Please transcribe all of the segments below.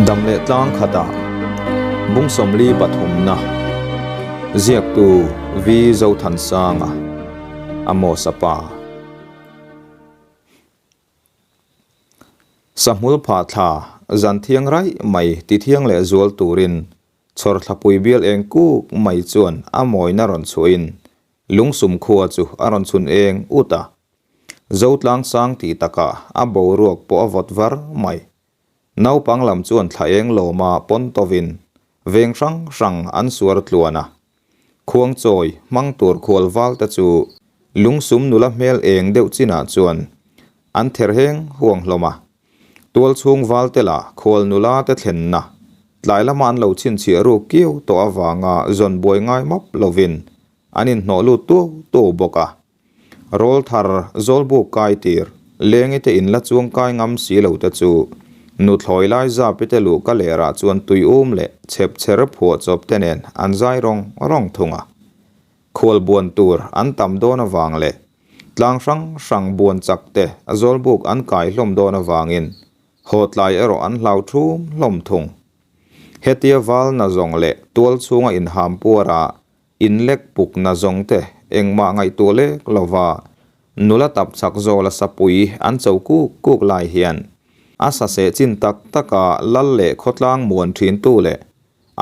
Dam leh tlang khatah bung 43na ziaktu V Zothansanga Amos-a pa. Sahmul phah thla zan thiang raih mai ti thiang leh zual turin chhawrthlapui bial eng kuk mai chuan a mawina rawn chhuahin lungsum khua chu a rawn chhun eng ut a. Zotlang sang tih takah a boruak pawh a vawt var mai. Naupang lam chuan thla eng lawma pawn tawhin veng hrang hrang an suar tluan a. Khuangchawi hmang tur khual val te chu lungsum nula hmel eng deuh chinah chuan an ther heng huang hlawm a. Tual chhung val te lah khual nula te thlenna tlai lama an lo chhinchhiah ruk kiau tawh avanga zawn buai ngai map lovin an inhnawh lut tuau tuau bawk a. Rawl thar zawlbuk kai tir, lengi te in la chuang kai ngam si lo te chu nuthlawi lai zapi te luh ka lerah chuan tui um leh chhep chher phuah chawp te nen an zai rawng rawng thung a. Khual buan tur an tam dawn avang leh tlang hrang hrang buan chak te zawlbuk an kai hlawm dawn avangin haw tlai erawh an hlau thum hlawm thung. Hetia val na zawng leh tual chhunga inham puara Inlek pukna zawng te engmah ngaihtuah lek lova nula tap chak zawla sapui an cho kuk kuk lai hian a saseh chin tak taka lal leh khawtlang muan thintu leh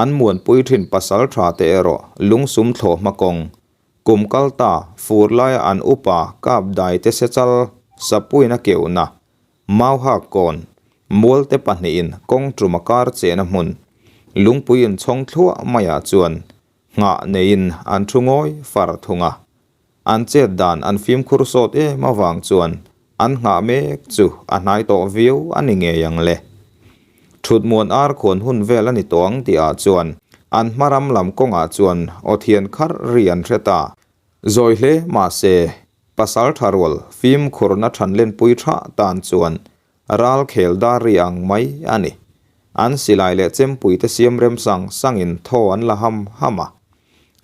an muanpui thin pasal tha te erawh lungsum thlawh hma kawng kum kal ta fur laia an upa kap dai te sechal sapuina keuhna Mauhak kawn mualte pahnihin kawng tum a kar chehna hmun lungpui inchhawng thluah maiah chuan Nghah neiin an thu ngawi far thung a, an chet dan an fimkhur sawt em avang chuan an nghah mek chu a hnai tawh viau a ni ngei ang le. Thutmuan ar khuan hun vel a ni tawh ang tihah chuan an hma ram lam kawngah chuan aw thian kharh ri an hre ta. Zawi hle mahse, pasal tha rual fimkhurna thanlenpui tha tan chuan Ral khel dar ri ang mai a ni. An silai leh chempui te siam rem sang sangin thaw an la ham ham a.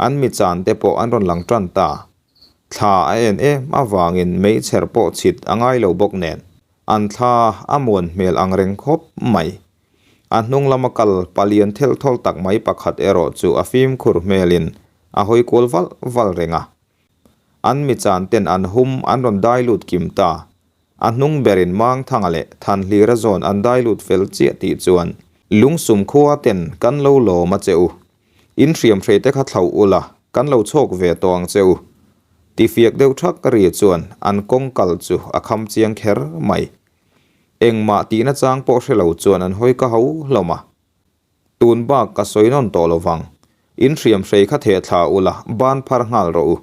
An mi chan te pawh an rawn lang tan ta. Thla a en em avangin meichher pawh chhit a ngai lo bawk nen an thla a muan hmel ang reng khawp mai. A hnung lama kal palian thelh thawl tak mai pakhat erawh chu a fimkhur hmelin a hawi kual valh valh reng a. An mi chan ten an hum an rawn dai lut kim ta. A hnung berin Mangthanga leh Thanhlira zawn an dai lut fel chiah tih chuan Lungsum khua ten kan lo lawm a che u. In hriam hrei te kha thlauh ula, kan lo chhawk ve tawh ang che u. Ti fiak deuh thak ri chuan an kawng kal chu a kham chiang kher mai. Engmah tihna chang pawh hre lo chuan an hawi ka ho hlawm a. Tun bak ka sawi nawn tawh lo vang. In hriam hrei kha theh thla ula, ban phar nghal rawh u.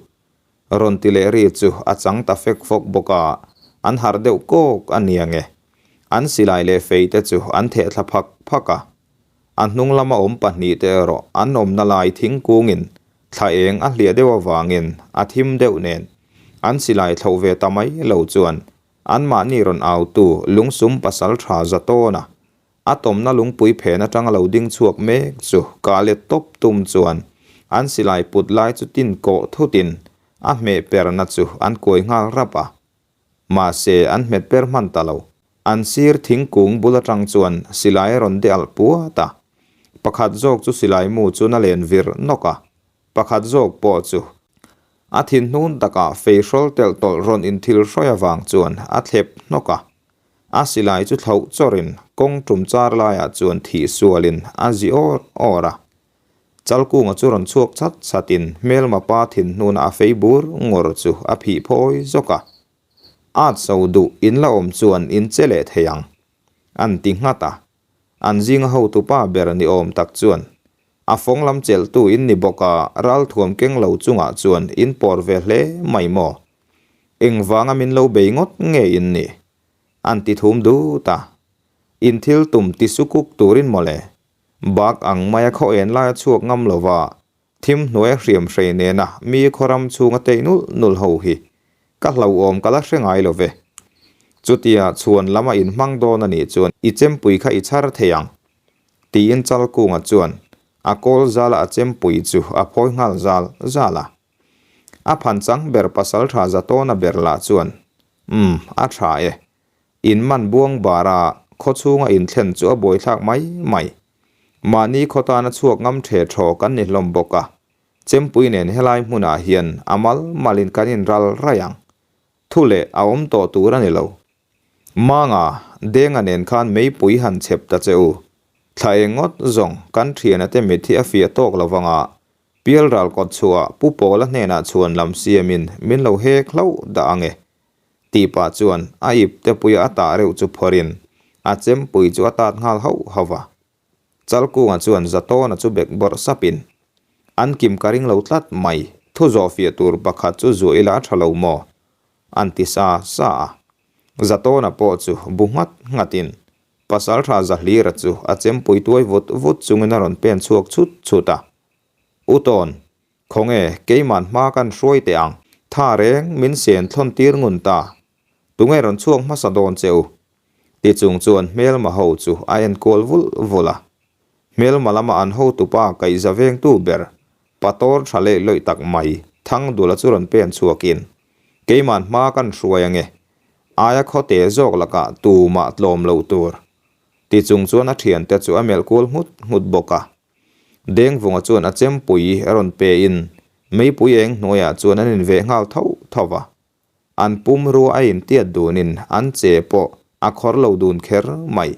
Rawn ti leh ri chu a chang ta fek fawk bawk a, an harh deuh kawk a nia nge. An silai leh fei te chu an theh thla phak phak a. A hnung lama awm pahnih te erawh an awmna lai thingkungin thla eng a hliah deuh avangin a thim deuh nen an silai thloh ve ta mai lo chuan anmahni rawn autu lungsum pasal tha za tawn a. A tawmna lungpui phen atanga lo ding chhuak mek chu kah let tawp tum chuan an silai put lai chu tin kawh thutin a hmeh perna chu an kuai nghal rap a. Mahse an hmet per hman ta lo. An sir thingkung bul atang chuan silai a rawn de alh puat a. Pakhat zawk chu silai mu chu na len vir nawk a, pakhat zawk pawh chu a thinhnun takah feihrawl telh tawlh rawn inthil hrawi avang chuan a thlep hnawk a. A silai chu thlauh chawrin kawng tum char laiah chuan thih sualin a zi awr awr a. Chalkunga chu rawn chhuak chat chatin hmelma pa thinhnuna a fei bur ngawr chu a phih phawi zawk a. At so duh in la awm chuan in che leh thei ang, an ti nghat a. An zinga hotupa ber ni awm tak chuan a fawng lam chelhtu in ni bawk a, ralthuam keng lo chungah chuan in pawr ve hle mai maw? Engvanga min lo bei ngawt nge in ni? An ti thum dut a. In thil tum ti sukuk turin mawle. Bak ang maia khaw en laia chhuak ngam lova thim hnuaia hriam hrei nena mi khawram chhunga tei nulh nulh ho hi ka hlauhawm ka la hre ngai lo ve. Chutia chhuan lama in hmang dawn a nih chuan i chempui kha i chhar thei ang. Tiin Chalkunga chuan a kawl zala a chempui chu a phawi nghal zal zal a. A phan chang ber pasal tha za tawna ber lah chuan, Umm, a tha e. In man buang bara Khawchhunga inthlen chu a buaithlak mai mai. Mahni khaw tana chhuak ngam the thaw kan ni hlawm bawk a, Chempui nen helai hmunah hian a mal malin kan inral raih ang. Thu leh a awm tawh tur a ni lo. Manga, Denga nen khan meipui han chep ta che u. Thla eng ngawt zawng kan thiana te mit hi a fiah tawk lo vanga, Pialral kawt chhuah Pu Pawla hnenah chhuan lam siamin min lo hek hlauh dah ang e. Tih pah chuan a ip te puia a tah reuh chu phawrhin a chempui chu a tat nghal hauh hauh a. Chalkunga chuan Zatawna chu bek bawrh sapin, An kim ka ring lo tlat mai, thu zawhfiah tur pakhat chu zuah ila a tha lo maw? An ti sa sa a. Zatawna pawh chu bu nghat nghatin Pasaltha Zahlira chu a chempui tuai vut vut chungin a rawn pen chhuak chhut chhut a. U Tawn, khawnge keiman hma kan hruai teh ang, tha reng min sen thlawn tir ngun ta. Tunge rawn chhuak hmasa dawn che u? Ti chung chuan hmelma ho chu a enkual vulh vulh a. Hmelma lama an hotupa kaihza vengtu ber, Pator tha leh lawih tak mai, Thangdula chu rawn pen chhuakin, Keiman hma kan hruai ange, aia khawte zawk lakah tumah tlawm loh tur. Ti chung chuan a thiante chu a melh kual nghut nghut bawk a. Dengvunga chuan a chempui rawn pein meipui eng hnuaiah chuan an inveh nghal tho tho va. An pumrua a intiat dunin an che pawh a khawr lo dun kher mai.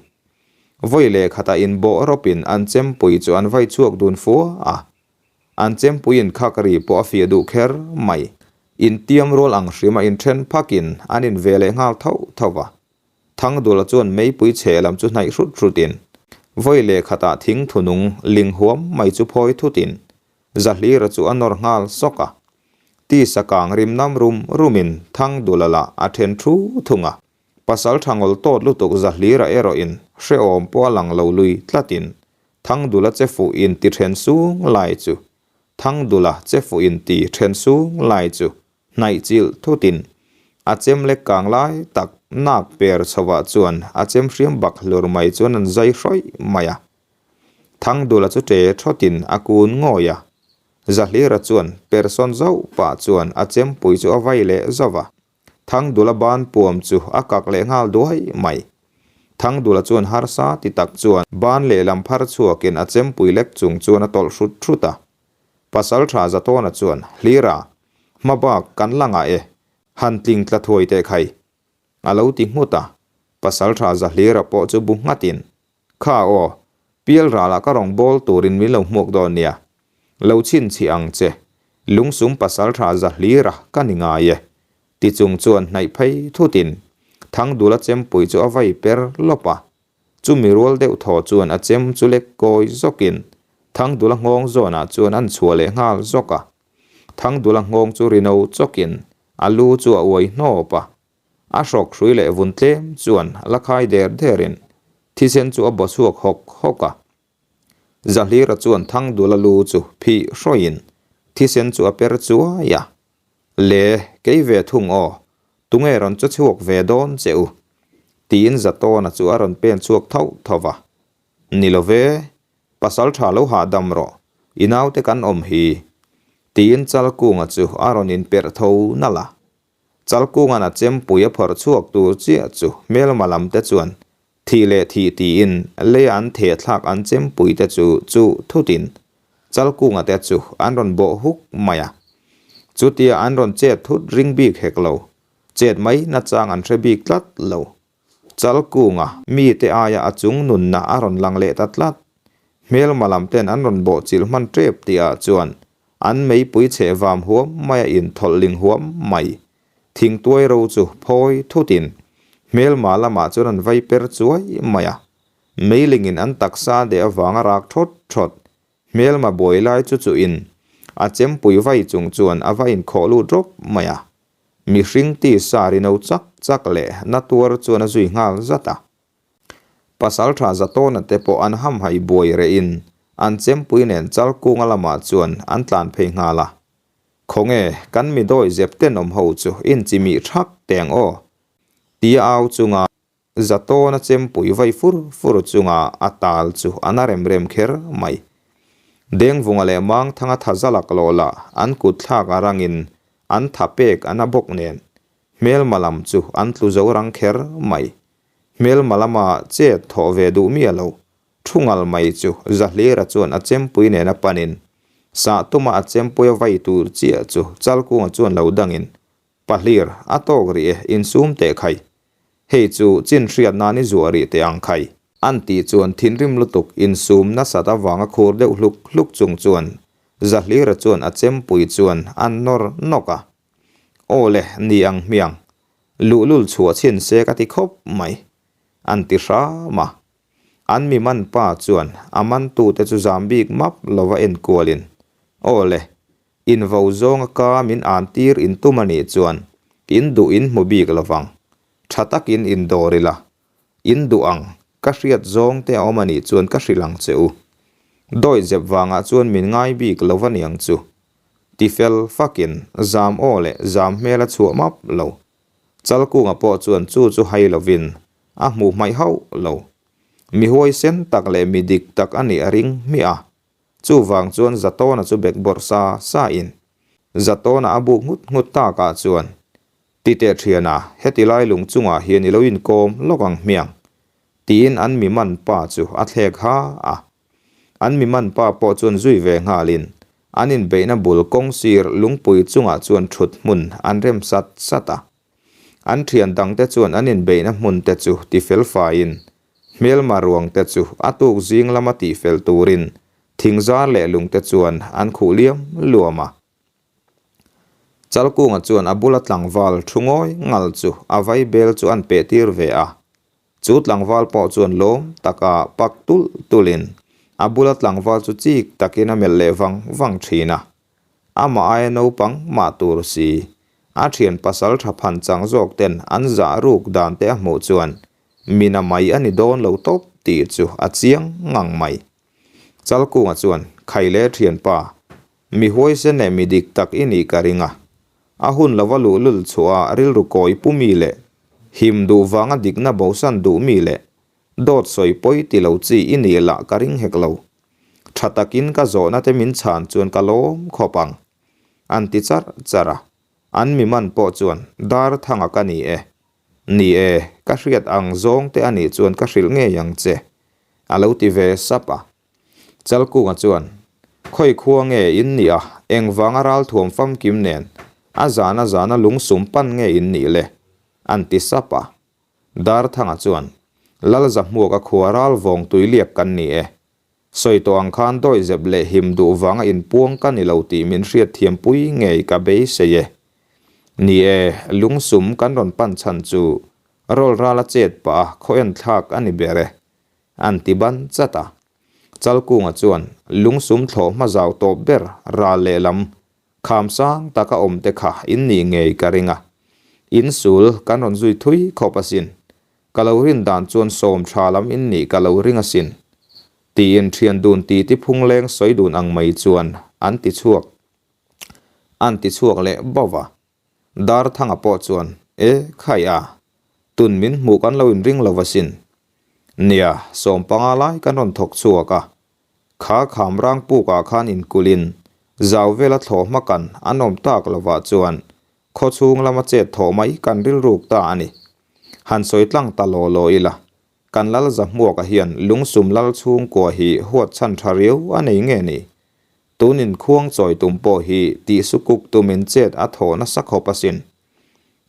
Vawi leh khatah inbawh rawpin an chempui chu an vai chhuak dun fua a. An chempui inkhak ri pawh a fiah duh kher mai. Intiam rual ang hrima inthen phakin an inve leh nghal tho tho va. Thangdula chuan meipui chhe lam chu hnaih hrut hrutin vawi leh khatah thing thunung ling huam mai chu phawi thutin Zahlira chu a nawr nghal sawk a. Tisa kang rim nam rum rumin Thangdula lah a then thu thung a. Pasal tha ngawl tawt lutuk Zahlira erawhin hrehawm pawh a lang lo lui tlatin Thangdula che fuh in ti then sung lai chu Thangdula che fuh in ti then sung lai chu hnaih chilh thutin a chem lek kang lai tak nak per chhovah chuan a chem hriam bak hlur mai chuan an zai hrawih mai a. Thangdula chu ṭe thawtin a kun ngawi a, Zahlira chuan persawn zauh pah chuan a chempui chu a vai leh zauh a. Thangdula ban puam chu a kak leh nghal duai mai. Thangdula chuan harsa ti tak chuan ban lehlam phar chhuakin a chempui lek chung chuan a tawlh hrut hrut a. Pasalṭha Zatawna chuan, Hlira, hma bak kan la ngah e, han tling tla thuai teh khai. A lo ti nghut a, Pasalṭha Zahlira pawh chu bu nghatin, Kha aw, pial ralah ka rawn bawl turin min lo hmuak dawn nia. Lo chhinchhi ang che, lungsum pasalṭha Zahlira ka ni ngai e. Ti chung chuan hnaih phei thutin Thangdula chempui chu a vai per lawp a. Chumi rual deuh thaw chuan a chem chu lek kawi zawkin Thangdula nghawng zawnah chuan an chhuah leh nghal zawk a. Thangdula nghawng chu rino chawkin a lu chu a uai hnawp a. A hrawk hrui leh vun tlem chuan la khai der derin thisen chu a baw chhuak hawk hawk a. Zahlira chuan Thangdula lu chu phih hrawiin thisen chu a per chuai a. Le, kei ve thung aw, tunge rawn chu chhuak ve dawn che u? tiin Zatawna chu a rawn pen chhuak thauh thauh va. Ni lo ve, pasal tha lo hahdam rawh, i naute kan awm hi, tiin Chalkunga chu a rawn inperh tho nalh a. Chalkunga'n a chempui a phawrh chhuak tur chiah chu hmelma lam te chuan thih leh thih tiin lei an theh thlak an chempui te chu chu thutin Chalkunga te chu an rawn bawh huk mai a. Chutia an rawn chet thut ring bik hek lo, chet mai nachang an hre bik tlat lo. Chalkunga mite aia a chung nunna a rawn lang leh ta tlat. Hmelma lam ten an rawn bawh chilh hman tep tihah chuan an meipui chhe vam huam mai a inthawlh ling huam mai. Thingtuai ro chu phawi thutin hmelma lamah chuan an vai per chuai mai a. Meilingin an taksa deh avanga rak thawt thawt hmelma buai lai chu chuhin a chempui vai chung chuan a va inkhawh lut rawp mai a. Mihring tisa rino chak chak leh na tuar chuan a zui nghal zat a. Pasaltha Zatawna te pawh an hamhaih buai rehin an chempui nen Chalkunga lamah chuan an tlan phei nghal a. Khawnge kan mi dawi zep tenawm ho chu inchimih thak teng aw? Tia au chunga Zatawna chempui vai fur fur chunga a tal chu a na rem rem kher mai. Dengvunga leh Mangthanga tha zalak lawh lah an kut thlak a rangin an tha pek a na bawk nen hmelma lam chu an tlu zo rang kher mai. Hmelma lama chet thawh ve duh miah lo. Thu ngal mai chu Zahlira chuan a chempui nena panin sah tuma a chempui a vai tur chiah chu Chalkunga chuan lo dangin, Pahlir, a tawk rih e, insum teh khai. Hei chu chin hriat nan i zuah rih teh ang khai. An tih chuan thinrim lutuk insum nasat avanga khur deuh hluk hluk chung chuan Zahlira chuan a chempui chuan an nawr nawk a. Aw le, ni ang hmiang. Luhlul chhuah chhin se ka ti khawp mai. An ti hram a. An mi man pa chuan a mantute chu zam bik map lova enkualin, Aw le, in vo zawnga ka min an tir in tum a nih chuan in duh in hmu bik lovang. Tha takin in dawr ila. In duh ang, ka hriat zawng te a awm a nih chuan ka hrilh ang che u. Dawi zep vangah chuan min ngai bik lo va niang chu. Ti fel fakin zam aw leh zam hmel a chhuah map lo. Chalkunga pawh chuan chu chu hai lovin a hmuh hmaih hauh lo. Mi huaisen tak leh mi dik tak a nih a ring hmiah a. Chuvang chuan Zatawna chu bek bawrh sa sa in Zatawna a buk nghut nghut takah chuan Titeh thiana, heti lai lung chungah hian i lo inkawm lawk ang hmiang, tiin an mi man pa chu a thlek ha a. An mi man pa pawh chuan zui ve nghalin an inbeihna bul kawng sir lungpui chungah chuan thut hmun an rem sat sat a. An thian dangte chuan an inbeihna hmun te chu tifel faiin hmelma ruang te chu a tuk zing lama tihfel turin thingzar leh lungte chuan an khuh liam luam a. Chalkunga chuan a bula tlangval thu ngawi ngal chu a vaibel chu an peh tir ve a. Chu tlangval pawh chuan lawm taka pak tulh tulhin a bula tlangval chu chik takin a melh leh vang vang thin a. Amah aia naupang mah tur si, a thian pasal tha phan chang zawk ten an zah ruk dan te a hmuh chuan mina mai a ni dawn lo tawp tih chu a chiang ngang mai. Chalkunga chuan, Khaile thianpa, Mi huaisen leh mi dik tak i nih ka ring a. A hun lova luhlul chhuah a rilru kawi pu mi leh him duh vanga dikna bosan duh mi leh dawt sawi pawi ti lo chi i nih lah ka ring hek lo. Tha takin ka zawhna te min chhan chuan ka lawm khawp ang. An ti charh charh a. An mi man pawh chuan dar thanga ka ni e. Ni e, ka hriat ang zawng te a nih chuan ka hrilh ngei ang che. A lo ti ve sap a. Chalkunga chuan, Khawi khua nge in nih a, engvanga ralthuam famkim nen a zana zana lungsum pan nge in nih le? an ti sap a. Darthanga chuan, Lalzahmuaka khua ral vawng tuiliak kan ni e. Sawi tawh ang khan dawihzep leh him duh vanga inpuang ka ni lo tih min hriatthiampui ngei ka beisei e. Ni e, lungsum kan rawn pan chhan chu rawlral a chet pah a khaw enthlak a ni ber e. An ti ban chat a. Chalkunga chuan lungsum thlawh hma zau tawp ber ral lehlam kham sang taka awm te kha in nih ngei ka ring a. In sul kan rawn zui thui khawp asin. Ka lo rin dan chuan sawm tha lam in nih ka lo ring asin. Tiin thian dun titi phungleng sawi dun ang mai chuan an ti chhuak an ti chhuak leh bauh a. Darthanga pawh chuan, E, khai a, tun min hmuh kan lo inring lo asin. Nia, sawmpanga lai kan rawn thawk chhuak a. Kha kham rang pukah khan inkulhin zau vela thlawh hma kan an awm tak lovah chuan khaw chhung lama chet thawh mai kan rilruk ta a ni. Han sawi tlang ta law law ila, kan lal Zahmuaka hian lungsum lal chhungkua hi huat chhan tha riau a nei nge ni? Tunin khuang chawi tum pawh hi tihsukuk tumin chet a thawh nasa khawp asin.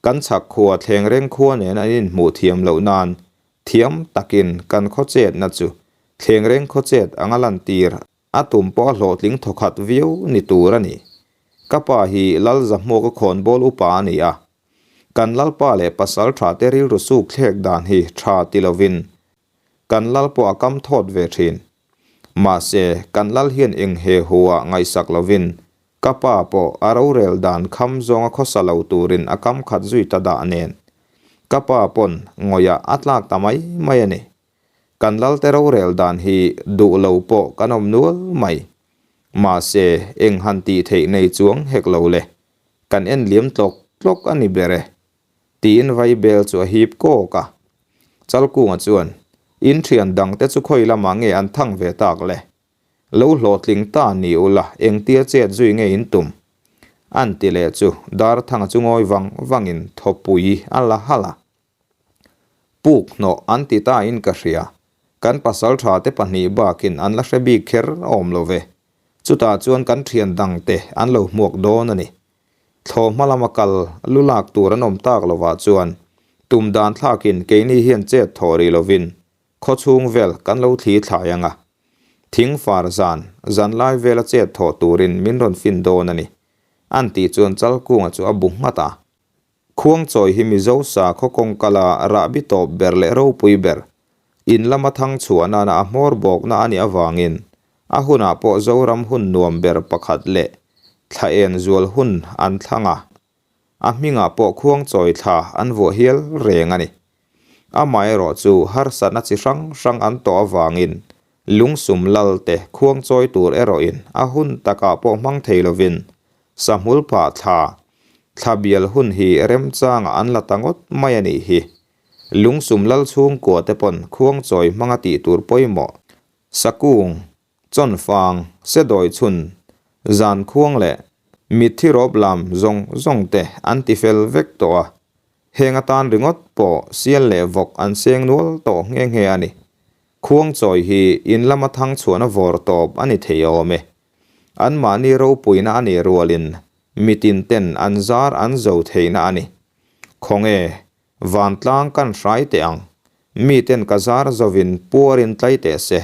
Kan chhak khua thleng reng khua nen an inhmuh thiam loh nan thiam takin kan khaw chetna chu thleng reng khaw chet anga lantir a tum pawh a hlawhtling thawkhat viau ni tur a ni. Ka pa hi Lalzahmuaka khawnbawl upa a ni a. Kan Lalpa leh pasal tha te rilru suk thlek dan hi tha ti lovin Kan lal pawh a kam thawt ve thin. Mahse, kan lal hian eng he hu ah ngaihsak lovin ka pa pawh a rorel dan kham zawnga khawsa lo turin a kam khat zui ta dah nen. Ka pa pawn ngawihah a tlak ta mai mai a ni. Kan lalte rorel dan hi duh lo pawh kan awm nual mai. Mahse, eng han tih theih nei chuang hek lo le. Kan en liam tlawk tlawk a ni ber e. Tiin vaibel chu a hip kawk a. Chalkunga chuan, In thian dangte chu khawi lamah nge an thang ve tak le? Lo hlawhtling ta ni ula engtia chet zui nge in tum? An ti leh chu Darthanga chu ngawi vang vangin thawpui a la halh a. Puk hnawh an ti ta in ka hria. Kan pasaltha te pahnih bakin an la hre bik kher awm lo ve. Chutah chuan kan thian dang te an lo hmuak dawn a ni. Thlawh hma lama kal lu lak tur an awm tak lovah chuan tum dan thlakin keini hian chet thawh rih lovin khawchhung vel kan lo thli thlai ang a. Thing far zan, zan lai vela chet thawh turin min rawn fin dawn a ni. An tih chuan Chalkunga chu a bu nghat a. Khuangchawi hi Mizo sakhaw kawngkala rahbi tawp ber leh ropui ber, in lama thang chhuah nana a hmawr bawkna a nih avangin a hunah pawh Zoram hun nuam ber pakhat leh thla en zual hun an thlang a, a hmingah pawh Khuangchawi thla an vuah hial reng a ni. Amaherawh chu harsatna chi hrang hrang an tawh avangin lungsum lal te khuangchawi tur erawhin a hun takah pawh hmang thei lovin Sahmul phah thla, thla bial hun hi remchangah an la ta ngawt mai a nih hi. Lungsum lal chhungkua te pawn khuangchawi hmanga tih tur pawimawh, sakung, chawnfang, sedawi chhun, zan khuang leh mitthi rawp lam zawng zawng te an ti fel vek tawh a. Heng atan ringawt pawh sial leh vawk an seng nual tawh nghe nghe a ni. Khuangchawi hi in lama thang chhuahna vawr tawp a ni thei awm e. Anmahni ropuina a nih rualin mitin ten an zar an zo theihna a ni. Khawnge, vantlang kan hrai teh ang, miten ka zar zovin puarin tlai teh se,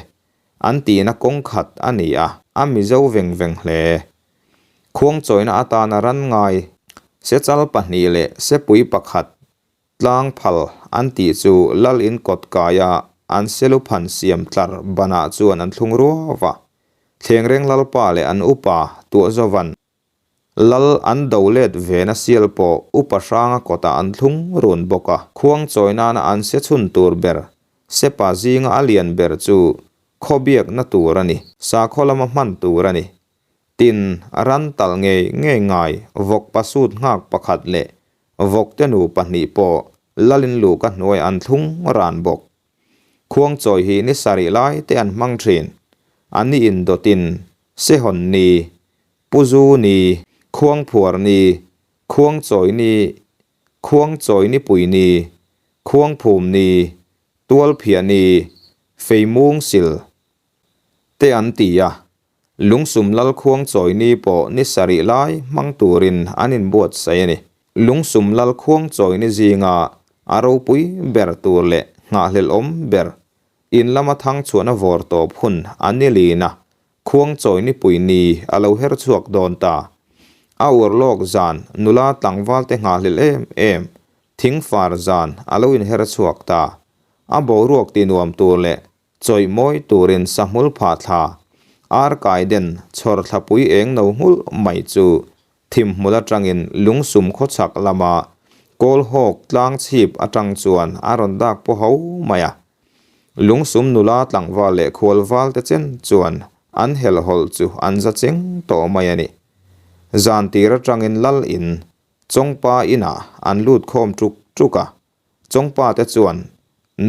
an tihna kawng khat a ni a, a mizo veng veng hle. Khuangchawina atana ran ngai, sechal pahnih leh sepui pakhat Tlang phal an tih chu lal in kawt kaia an seluphan siam tlar banah chuan an thlung ruau a. Thlengreng lalpa leh an upa Tuahzovan lal an do let vena sial pawh upa hranga kawtah an thlung run bawk a. Khuang chawi nana an se chhun tur ber Sepa zinga a lian ber chu khaw biakna tur a ni, sakhaw lama hman tur a ni. Tin, ran talh ngei ngei ngai vawk pasut nghak pakhat leh Vawkte nu pahnih pawh Lalin luhka hnuai an thlung ran bawk. Khuangchawi hi ni sarih lai te an hmang thin. A ni indawtin Sehawn ni, Puzu ni, Khuangphuar ni, Khuangchawi ni, Khuangchawi nipui ni, Khuangphum ni, Tualphiah ni, Feimung sil te an ti a. Lungsum Lalkhuang chawi ni pawh ni sarih lai hmang turin an inbuatsaih a ni. Lungsum Lalkhuang chawi ni zinga a ropui ber tur leh nghahhlelhawm ber in lama thang chhuahna vawr tawp hun a ni lin a, khuang chawi nipui ni a lo her chhuak dawn ta. A uar lawk zan nula tlangval te nghahhlelh em em thingfar zan a lo inher chhuak ta. A boruak ti nuam tur leh Chawih mawi turin sahmul phah thla, ar kai den chhawr thlapui eng no nghulh mai chu thimhmul atangin lungsum khawchhak lama Kawlhawk tlang chhip atang chuan a rawn dak paw ho mai a. Lungsum nula tlangval leh khualval te chen chuan an helhawlh chu an za cheng tawh mai a ni. Zan tir atangin lal in Chawngpa inah an lut khawm tuk tuk a. Chawngpa te chuan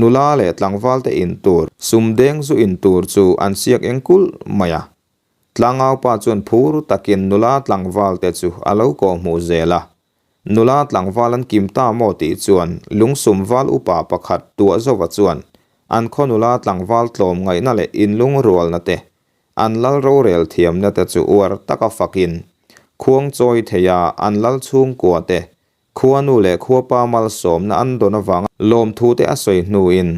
nula leh tlangval te in tur, sumdeng zu in tur chu an siak eng kulh mai a. Tlangaupa chuan phur takin nula tlangval te chu a lo kawh hmuh zel a. Nula tlangval an kim ta maw tih chuan lungsum val upa pakhat Tuahzova chuan an khaw nula tlangval tlawm ngaihna leh inlungrualna te, an lal rorel thiamna te chu uar taka fakin khuangchawi theia an lal chhungkua te Khuanu leh khuapa malsawmna an dawn avanga lawmthu te a sawi hnuin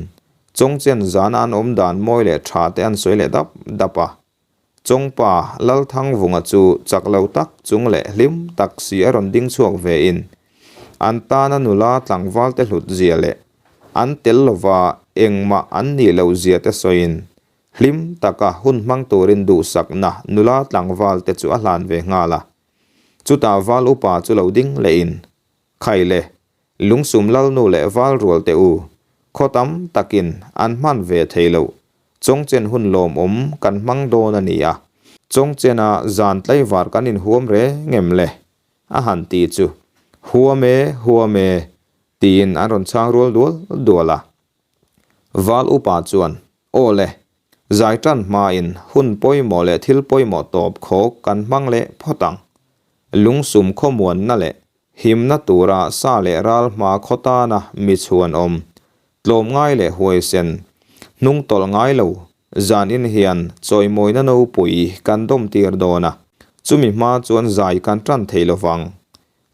Chawngchen zana an awm dan mawi leh tha te an sawi leh dap dap a. Chawngpa Lalthangvunga chu chak lo tak chung leh hlim tak si a rawn ding chhuak vein an tana nula tlangval te hlut zia leh an tel lova engmah an nih loh zia te sawiin hlim taka hun hmang turin duhsakna nula tlangval te chu a hlan ve nghal a. Chutah val upa chu lo ding lehin, Khai le, lungsum lalnu leh val rual teh u, khaw tam takin an hman ve thei lo, Chawngchen hun lawmawm kan hmang dawn a ni a, Chawngchena zan tlaivar kan inhuam reng em le? a han ti chu, Huam e, huam e, tiin an rawn chhang rual dual dual a. Val upa chuan, Aw le, Zai tan hmain hun pawimawh leh thil pawimawh tawp khawk kan hmang leh phawt ang. Lungsum khawmuanna leh himna tura sa leh ral hma khaw tana mi chhuan awm. Tlawmngai leh huaisen, hnung tawlh ngai lo, zanin hian chawimawina nopui kan dawm tir dawn a, chumi hma chuan zai kan tan thei lo vang.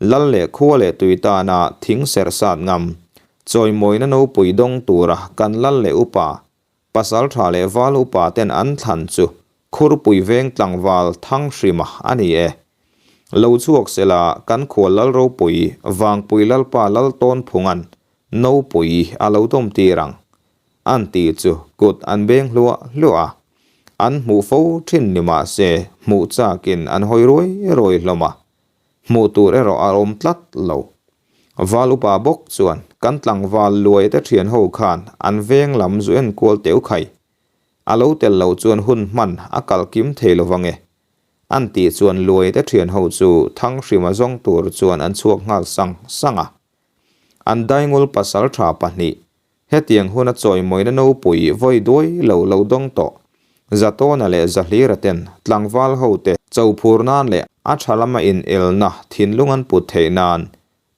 Lal leh khua leh tui tana thing serh sat ngam, chawimawina nopui dawng tura kan lal leh upa, pasal tha leh val upa ten an thlan chu Khurpui veng tlangval Thanghrima a ni e. Lo chhuak sela kan khual lal ropui Vangpui Lalpa Laltawnphunga'n Nopui a lo dawm tir ang. An tih chu kut an beng hluah hluah a. An hmuh fo thin ni mah se hmuh chakin an hawi ruai ruai hlawm a. Hmuh tur erawh a awm tlat lo. Val upa bawk chuan kan tlangval luai te thian ho khan an veng lam zu enkual teu khai. A lo tel lo chuan hun hman a kal kim thei lo vang e. An tih chuan luai te thian ho chu Thanghrima zawng tur chuan an chhuak nghal sang sang a. An daingul pasal tha pahnih, hetiang huna chawimawina nopui vawi duai lo lo dawng tawh, Zatawna leh Zahlira ten tlangval hote cho phur nan leh a tha lama inelna thinlung an put theih nan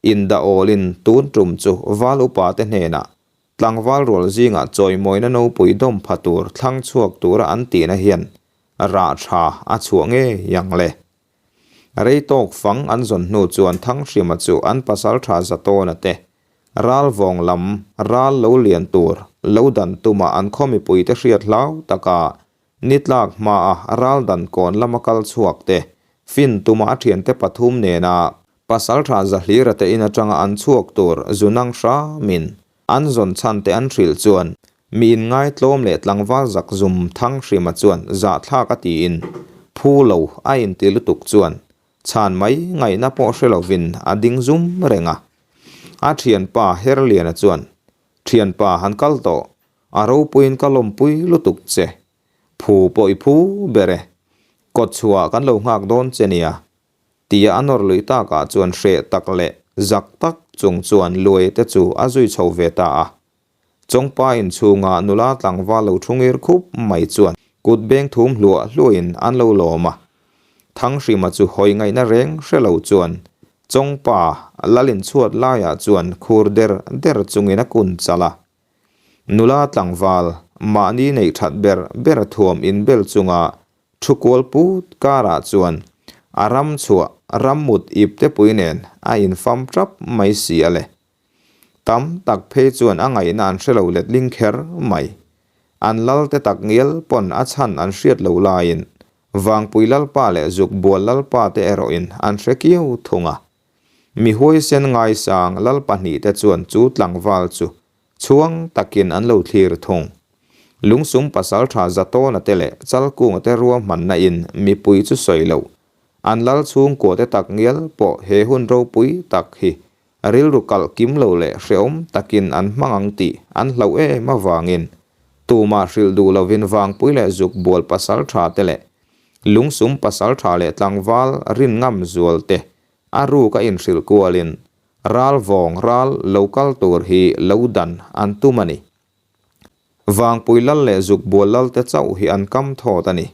indah awlin tun tum chu val upa te hnenah tlangval rual zingah chawimawina nopui dawm pha tur thlang chhuak tura an tihna hian rah tha a chhuah ngei ang le. Rei tawk fang an zawn hnu chuan Thanghrima chu an pasaltha Zatawna te ral vawng lam ral lo lian tur lo dan tuma an khaw mipuite hriat hlau taka ni tlak hmaa ral dan kawn lama kal chhuak te fin tuma a thiante pathum nena pasaltha Zahlira te in atanga an chhuak tur zunang hramin an zawn chhan te an hrilh chuan Mi inngaitlawm leh tlangval zakzum Thanghrima chuan zahthlak a tiin phu lo a inti lutuk chuan chhan mai ngaihna pawh hre lovin a ding zum reng a. A thianpa Herliana chuan, Thianpa han kal tawh, a ropuiin ka lawmpui lutuk che. Phu pawh i phu ber e. Kawtchhuah kan lo nghak dawn che nia. Tia a nawr lui takah chuan hreh tak leh zak tak chung chuan Luai te chu a zui chho ve ta a. Chawngpa inchhunga nula tlangval lo thu ngir khup mai chuan kut beng thum hluah hluahin an lo lawm a. Thanghrima chu hawi ngaihna reng hre lo chuan Chawngpa lal inchhuat laiah chuan khur der der chungin a kun chalh a. Nula tlangval mahni neih that ber ber thuam inbel chunga thu kual put karah chuan a ram chhuah rammut ip te pui nen a infam tap mai si a le. Tam tak phei chuan a ngaihna an hre lo letling kher mai. An lal te tak ngial pawn a chhan an hriat lo laiin Vangpui Lalpa leh Zukbual Lalpa te erawhin an hre kiau thung a. Mi huaisen ngaisang lal pahnihte chuan chu tlangval chu chhuang takin an lo thlir thung. Lungsum pasaltha Zatawna te leh Chalkunga te ruahmanna in mipui chu sawi loh an lal chhungkua te tak ngial pawh he hun ropui tak hi Rilru kalh kim lo leh hrehawm takin an hmang ang tih an hlauh em avangin tumah hrilh duh lovin Vangpui leh Zukbual pasal tha te leh Lungsum pasal tha leh tlangval rin ngam zual te a ruk a inhrilh kualin ral vawng ral lo kal tur hi lo dan an tum a ni. Vangpui lal leh Zukbual lal te chauh hi an kam thawt a ni.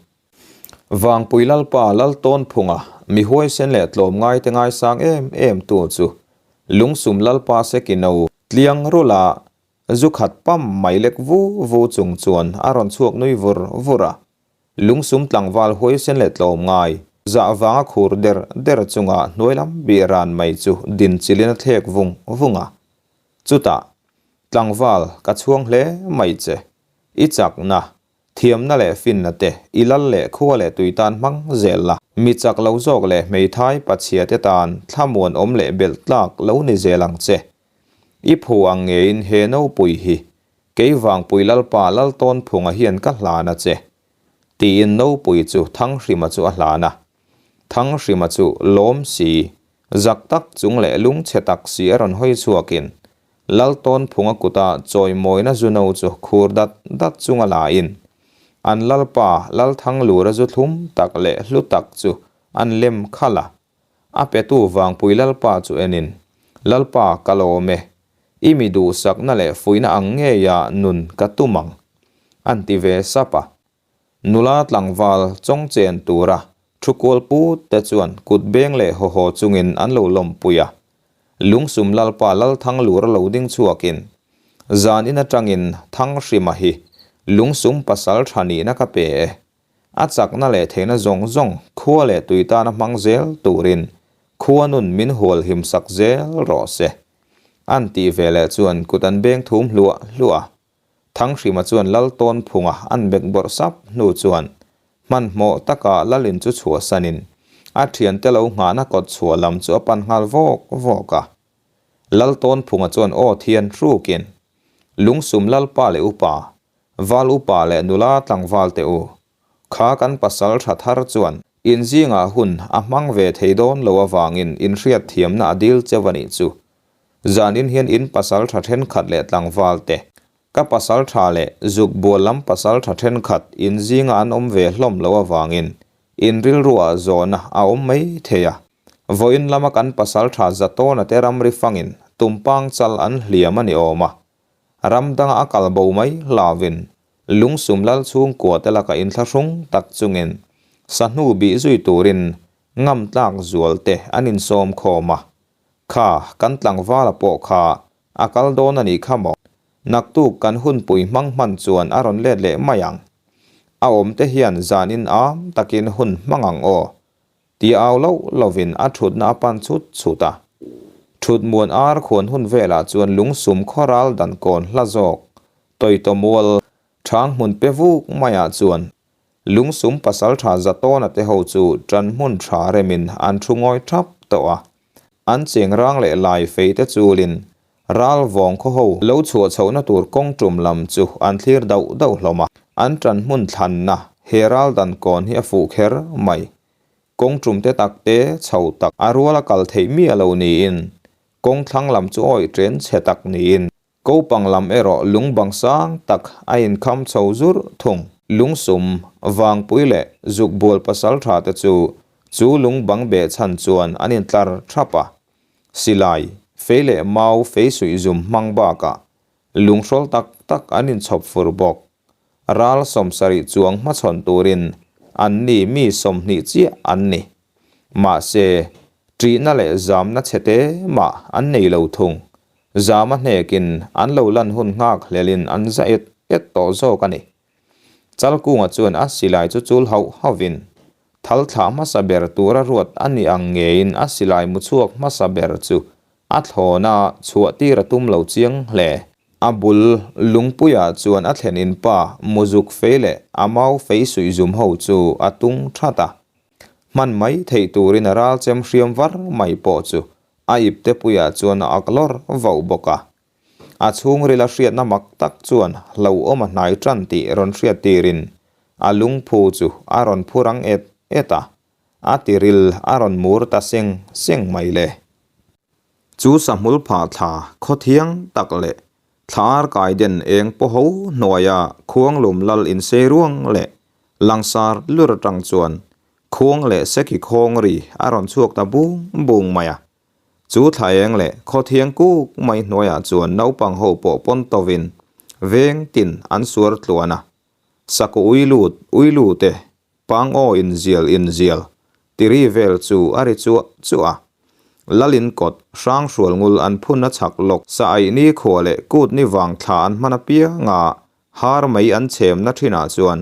Vangpui Lalpa Laltawnphunga mi huaisen leh tlawmngaite ngaisang em em tu chu Lungsum Lalpa Sekino tliang rula zu khat pam mai lek vu vu chung chuan a rawn chhuak nui vur vur a. Lungsum tlangval huaisen leh tlawmngai zah vanga khur der der chunga hnuai lam bih ran mai chu din chilin a thlek vung vung a. Chutah, Tlangval, ka chhuang hle mai che. I chakna, Thiamna leh finna te i lal leh khua leh tui tan hmang zel la. Mi chak lo zawk leh hmeithai pachhia te tan thlamuan awm leh belh tlak lo ni zel ang che. I phu ang ngeiin he nopui hi kei Vangpui Lalpa Laltawnphunga hian ka hlan a che. Tiin nopui chu Thanghrima chu a hlan a. Thanghrima chu lawm si, zak tak chung leh lungchhe tak si a rawn hawi chhuakin Laltawnphunga kuta chawimawina zuno chu khur dat dat chunga laiin an Lalpa Lalthanglura zu thlum tak leh hlu tak chu an lem khalh a. A petu Vangpui Lalpa chu enin, Lalpa ka lawm e, i mi duhsakna leh fuihna ang ngeia nun ka tum ang, an ti ve sap a. Nula tlangval chawng chen tura thu kual put te chuan kut beng leh haw haw chungin an lo lawmpui a. Lungsum Lalpa Lalthanglura lo ding chhuakin, Zanin atangin Thanghrima hi lungsum pasal tha nihna ka pe e. A chakna leh theihna zawng zawng khua leh tui tana hmang zel turin khua nun min hual him sak zel rawh se. An tih ve leh chuan kut an beng thum hluah hluah a. Thanghrima chuan Lal Tawnphunga an bek bawrh sap hnu chuan hmanhmawh taka Lalin chu chhuahsanin a thiante lo nghahna kawt chhuah lam chu a pan nghal vawk vawk a. Lal Tawnphunga chuan aw thian hrukin, Lungsum Lalpa leh upa, Val upa leh nula tlangval te u, kha kan pasal tha thar chuan in zingah hun a hmang ve thei dawn lo avangin in hriatthiamna a dil cheu a nih chu. Zanin hian in pasal tha thenkhat leh tlangval te, ka pasal tha leh zuk bual lam pasal tha thenkhat in zinga an awm ve hlawm lo avangin in rilruah zawhna a awm mai thei a. Vawiin lama kan pasal tha Zatawna te ramri fangin tumpang chal an hliam a ni awm a. Ram danga a kal bo mai hlauvin lungsum lal chhungkua te laka inthlahrung tak chungin sahnu bih zui turin ngam tlak zual te an insawm khawm a. Kha, kan tlangvala pawh kha a kal dawn a nih kha maw? Naktuk kan hunpui hmang hman chuan a rawn let leh mai ang. A awm te hian zanin am takin hun hmang ang aw. Ti au loh lovin a thutna a pan chut chut a. Thut muan ar khuan hun velah chuan lungsum khawral dan kawn hla zawk Tawitawmual Thang hmun pe vuk maiah chuan Lungsum pasaltha Zatawna te ho chu tan hmun tha remin an thu ngawi thap tawh a. An cheng rang leh lai fei te chulin ral vawng khaw ho lo chhuah chhohna tur kawng tum lam chu an thlir dauh dauh hlawm a. An tan hmun thlanna he ral dan kawn hi a fuh kher mai. Kawng tum te tak te chho tak a rual a kal theih miah lo niin kawng thlang lam chu awih chen chhe tak niin Kopang lam erawh lung bang sang tak a inkham chho zur thung. Lungsum, Vangpui leh Zukbual pasaltha te chu chu lung bang beh chhan chuan an intlar thap a. Silai, fei leh mau fei suih zum hmang bakah lunghrawl tak tak an inchhawp fur bawk. Ral 70 chuang hmachhawn turin an ni mi 20 chiah an ni. Mahse, ṭihna leh zamna chhe te mah an nei lo thung. Zama hnekin an lo lan hun nghak hlelin an za et et tawh zawk a ni. Chalkunga chuan a silai chu chul hauh hauhin, thal thlah hmasa ber tura ruat a ni ang ngeiin a silai mu chhuak hmasa ber chu a thlawna chhuah tir a tum lo chiang hle. A bul lungpuiah chuan a thlen in pa muzuk fei leh a mau fei suih zum ho chu a tung that a. Hman mai theih turin a ral chem hriam var mai pawh chu a ipte puiah chuan a ak lawr vauh bawk a. A chhungrila hriatna mak tak chuan hlauhawm a hnai tan tih rawn hriat tirin a lungphu chu a rawn phu rang et et a, a tiril a rawn mur ta seng seng mai le. Chu sahmul phah thla khawthiang tak leh thla ar kai den eng paw ho hnuaia khuanglum lal insei ruang leh langsar lur atang chuan Khuang leh seki khawng ri a rawn chhuak ta bung bung mai a. Chu thla eng leh khawthiang kuk mai hnuaiah chuan naupang ho pawh pawn tovin veng tin an suar tluan a. Saku ui lut ui lut e, pang aw inzial inzial ti ri vel chu a ri chuah chuah a. Lalin kawt hrang hrual ngul an phun a chhak lawk sa aih ni khua leh kut ni vang thla an hman apianga har mai an chhemna thinah chuan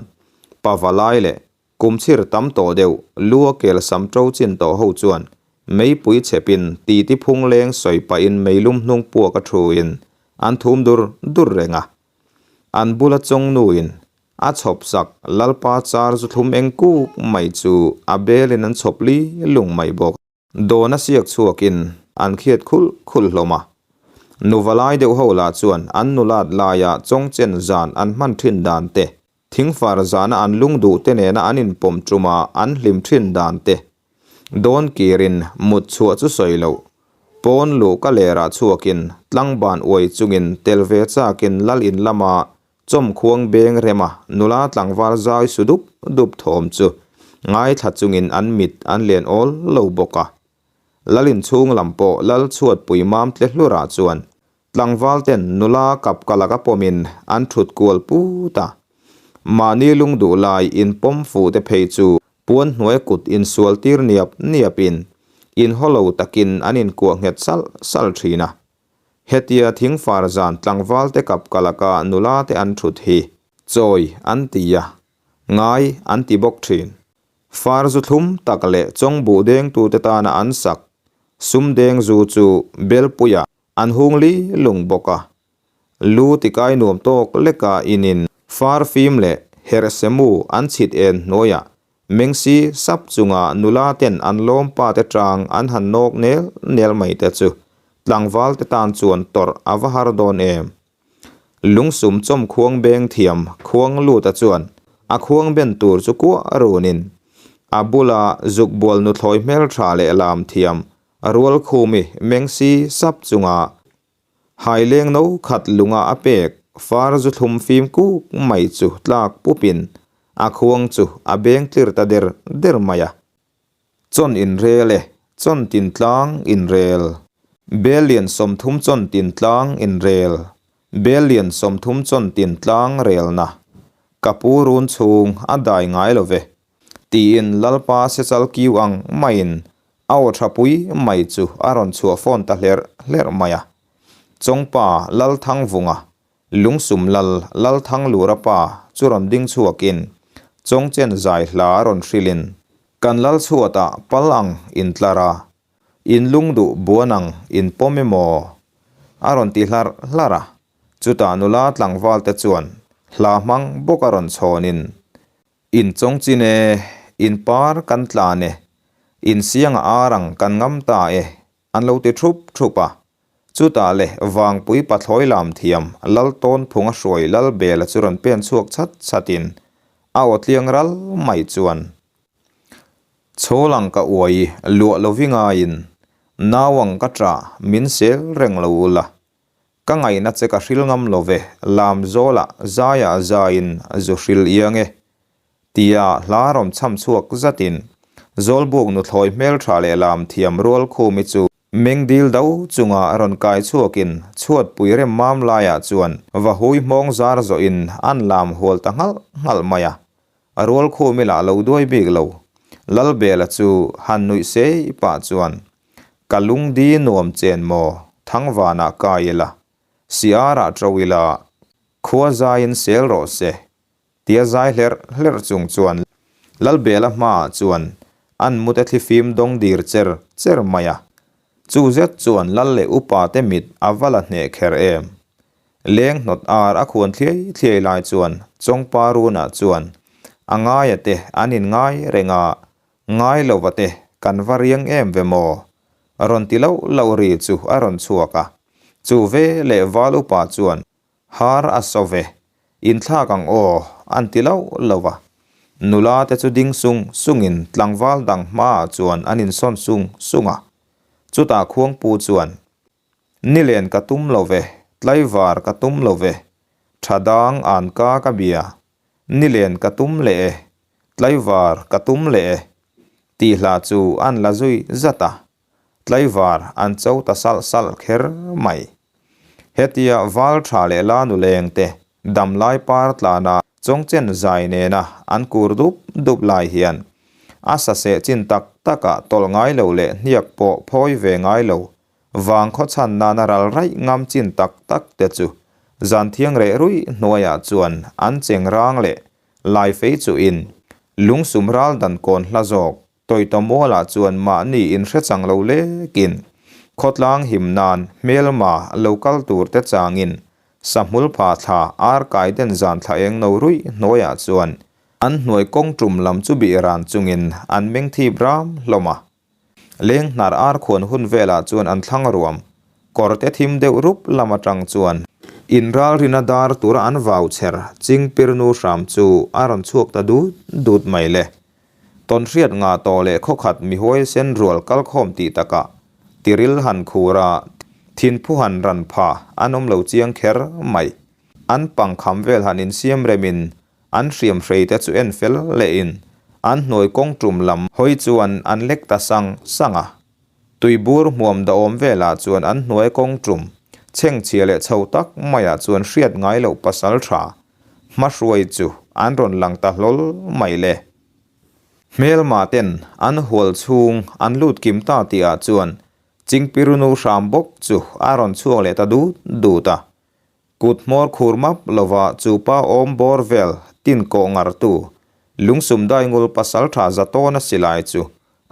pavalai leh Kum chhir tam tawh deuh, lu a kel sam ṭo chin tawh ho chuan meipui chhepin titi phung leng sawi pahin meilum hnung puak a thuin an thum dur dur reng a. An bula chawngnuin a chhawp sak Lalpa char zu thlum eng kuk mai chu a belin an chhawp li lung mai bawk. Dawn a siak chhuakin an khiat khulh khulh hlawm a. Nuva lai deuh ho lah chuan an nulat laia chawngchen zan an hman thin dan te, thingfar zana an lungduh te nena an inpawm tuma an hlim thin dan te, dawn kirin mut chhuah chu sawi loh, pawn luh ka lerah chhuakin tlangban uai chungin tel ve chakin lal in lama Chawmkhuang beng rema nula tlangval zai su dup dup thawm chu ngaithla chungin an mit an len awl lo bawk a. Lalin chhung lam pawh lal chhuat pui mam tle hlurah chuan tlangval ten nula kap ka laka pawmin an thut kual put a. Mahni lung duh lai in pawm fuh te phei chu puan hnuai kut insual tir niap niapin inhaw lo takin an inkuah nghet salh salh thin a. Hetia thingfar zan tlangval te kap kalaka nula te an thut hi chawi an ti a, ngai an ti bawk thin. Far zu thlum tak leh chawng buh dengtute tana an sak sum deng zu chu belpuiah an hung li lung bawk a. Lu tikai nuam tawk leka inin far fim leh herh semu an chhit en hnuaiah Mengsi sap chunga nula ten an lawm pa te tang an han nawk nel nel mai te chu tlangval te tan chuan tawrh a va har dawn em. Lungsum chawm khuang beng thiam khuang luta chuan a khuang ben tur chu kuah runin a bula zuk bual nuthlawi hmeltha leh lam thiam Rualkhumi Mengsi sap chunga Haileng no khat lunga a pek far zu thlum fim kuk mai chu tlak pupin a khuang chu a beng tlir ta der der mai a. Chawn inrel e, chawn tin tlang inrel. Bel lian 30 chawn tin tlang inrel. Bel lian 30 chawn tin tlang relna. Ka pu run chhung a dai ngai lo ve. Tiin Lalpa sechal kiu ang maiin a aw tha pui mai chu a rawn chhuah fawn ta hlerh hlerh mai a. Chawngpa Lalthangvunga, Lungsum Lal Lalthanglura pa chu rawn ding chhuakin Chawngchen zai hla rawn hrilhin, Kan lal chhuatah pal ang intlar a, in lungduh buan ang in pawm emaw? a rawn ti hlarh hlarh a. Chutah nula tlangvalte chuan hla hmang bawk a rawn chhawnin, In chawng chin e, in par kan tlan e, in sianga ar ang kan ngam ta e, an lo ti thup thup a. Chutah le Vangpui pathlawi lam thiam Lal tawn phunga hruai Lal Bela chu rawn pen chhuak chat chatin a aw tliang ral mai chuan, Chhawl ang ka uai luah lovi ngaiin, nau ang ka ṭah min sel reng lo ula, Ka ngaihna che ka hril ngam lo ve, lam zawlah zaiah zaiin zu hril iang e. Tia hla rawn chham chhuak zatin Zawlbuk nuthlawi hmeltha leh lam thiam rual khumi chu mengdil do chunga rawn kai chhuakin chhuatpui rem mam laiah chuan va hui hmawng zar zawhin an lam hual ta nghalh nghalh mai a. Rual khumi lah lo duai bik lo. Lalbela chu han nuih sei pah chuan Ka lungdi nuam chen maw Thangvanah kai ila, Siarah ṭo ila, khua zaiin sel rawh se, tia zai hlerh hlerh chung chuan Lalbela hmaah chuan an mute thlifim dawng dir cher cher mai a. Chu zet chuan Lal leh upa te mit a va la hneh kher em. Leng hnawt ar a khuan thliai thliai lai chuan Chawngpa Runah chuan a ngaia te an inngai reng a, Ngai lova te kan va riang em ve maw? Rawn ti loh loh ri chu a rawn chhuak a. Chu ve leh val upa chuan, Har a so ve, inthlak ang aw, an ti loh loh a. Nula te chu ding sung sungin tlangval dang hmaah chuan an insawn sung sung a. Chutah khuangpu chuan, Nilen ka tum lo ve, tlaivar ka tum lo ve, tha dang an ka ka bia, nilen ka tum leh e, tlaivar ka tum leh e, tih hla chu an la zui zat a, tlaivar an cho ta salh salh kher mai. Hetia val tha leh la nuleng te damlai par tlana chawngchen zai nena an kur dup dup lai hian a saseh chin tak takah tawlh ngai lo leh hniak pawh phawi ve ngai lo Vang khaw chhan nana ral raih ngam chin tak tak te chu zan thiang reh ruih hnuaiah chuan an cheng rang leh lai fei chuhin lungsum ral dan kawn hla zawk tawitaw mualah chuan mahni inhre chang lo lekin khawtlang him nan hmelma lo kal tur te changin sahmul pha thla ar kai den zan thla eng no ruih hnuaiah chuan an hnuai kawng tum lam chu bih ran chungin an meng thip ram hlawm a. Leng hnar ar khuan hun velah chuan an thlang ruam. Kawr te thim deuh rup lam atang chuan inralrina dar tura an vau chher chingpir nu hram chu a rawn chhuak ta dut dut mai le. Tawnhriat ngah tawh leh khawkhat mihuai sen rual kalkhawm tih takah tiril han khur a, thinphu han ran pha an awm lo chiang kher mai. An pangkham vel han insiam remin An hriam hrei te chu en fel lehin an hnuai kawng tum lam hawi chuan an lek ta sang sang a. Tuibur hmuam dahawm velah chuan an hnuai kawng tum chhengchhia leh chho tak maiah chuan hriat ngai loh pasal tha hmahruai chu an rawn lang ta hlawl mai le. Hmelma ten an hual chhung an lut kim ta tihah chuan. Chingpirunu hram bawk chu a rawn chhuak leh ta dut dut a. Kut hmawr khur map lova chu pa awm bawr vel tin kawh ngartu lungsum daingul pasaltha zatawna silai chu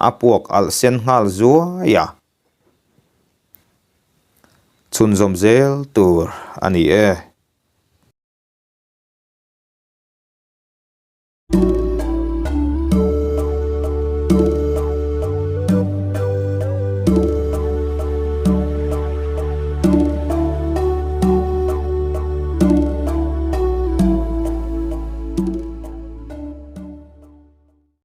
a puak alh sen nghal zuai a. Chhunzawm zel tur a ni e.